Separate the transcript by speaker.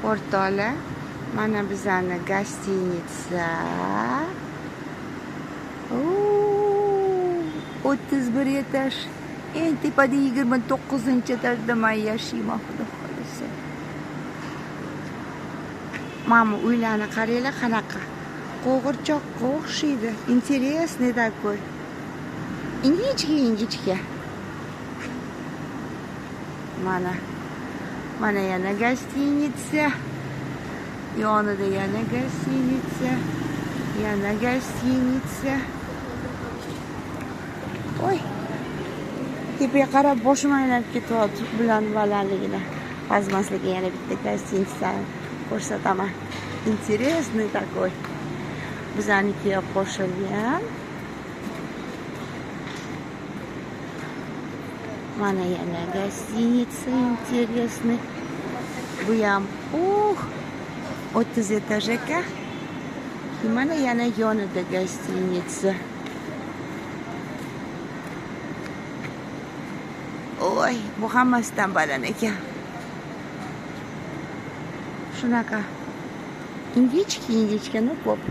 Speaker 1: O'rtoqlar, mana bizani гостиница. 31 etaj. Eng tepada 29-etajda man yashayman, xudo xohlasa. Mana bu uylarni qaranglar qanaqa. Qo'g'irchoqqa o'xshaydi. Интересный такой. Ingichka ingichka. Mana. Mana yana гостиница. Yonida yana гостиница. Yana гостиница. Oy. Tepaga qarab boshim aylanib ketyapti bularni balandligini. Hozir yana bitta гостиница ko'rsataman. Интересный такой. Bizanikiga qo'shilgan. Mana yana гостиница интересный. Bu ham 30 etaj ekan. Mana yana yonida гостиница. Oy, bu hammasidan baland ekan. Shunaqa. Ingichka, ingichka, no ko'p.